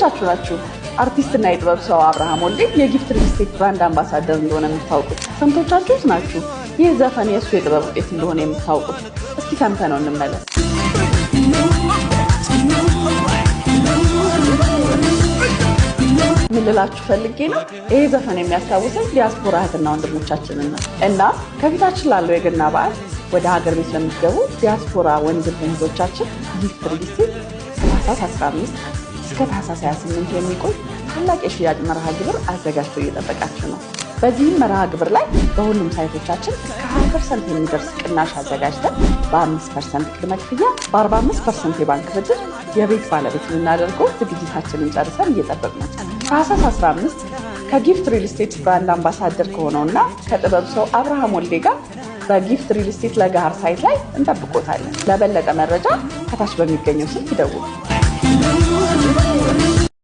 ስንቶቻችሁ ናችሁ አርቲስትና የጥበብ ሰው አብርሃም ወልዴ የጊፍት ሪል ስቴት brand ambassador እንደሆነ የምታውቁት? ስንቶቻችሁስ ናችሁ ይህ ዘፈን የእሱ የጥበብ ውጤት እንደሆነ የምታውቁት? እስኪ ሰምተነው እንመለስ። ምን ልላችሁ ፈልጌ ነው፣ ይሄ ዘፈን የሚያስታውሰን ዲያስፖራ እህትና ወንድሞቻችንን ነው። እና ከፊታችን ላለው የገና በዓል ወደ ሀገር ቤት ለምትገቡ ዲያስፖራ ወንድም እህቶቻችን ጊፍት ሪል ስቴት ከታህሳስ 15 እስከ ታህሳስ 28 የሚቆይ ታላቅ የሽያጭ መርሃ ግብር አዘጋጅቶ እየጠበቃችሁ ነው። በዚህም መርሃ ግብር ላይ በሁሉም site ኦቻችን እስከ 20% የሚደርስ ቅናሽ አዘጋጅተን በ5% ቅድመ ክፍያ፣ በ45% የባንክ ብድር የቤት ባለቤት ልናደርገው ዝግጅታችንን ጨርሰን እየጠበቅን ነው። ታህሳስ 15 ከጊፍት ሪል ስቴት brand ambassador ከሆነውና ከጥበብ ሰው አብርሃም ወልዴ ጋር በጊፍት ሪል ስቴት ለገሃር site ላይ እንጠብቆታለን። ለበለጠ መረጃ ከታች በሚገኘው ስልክ ይደውሉ።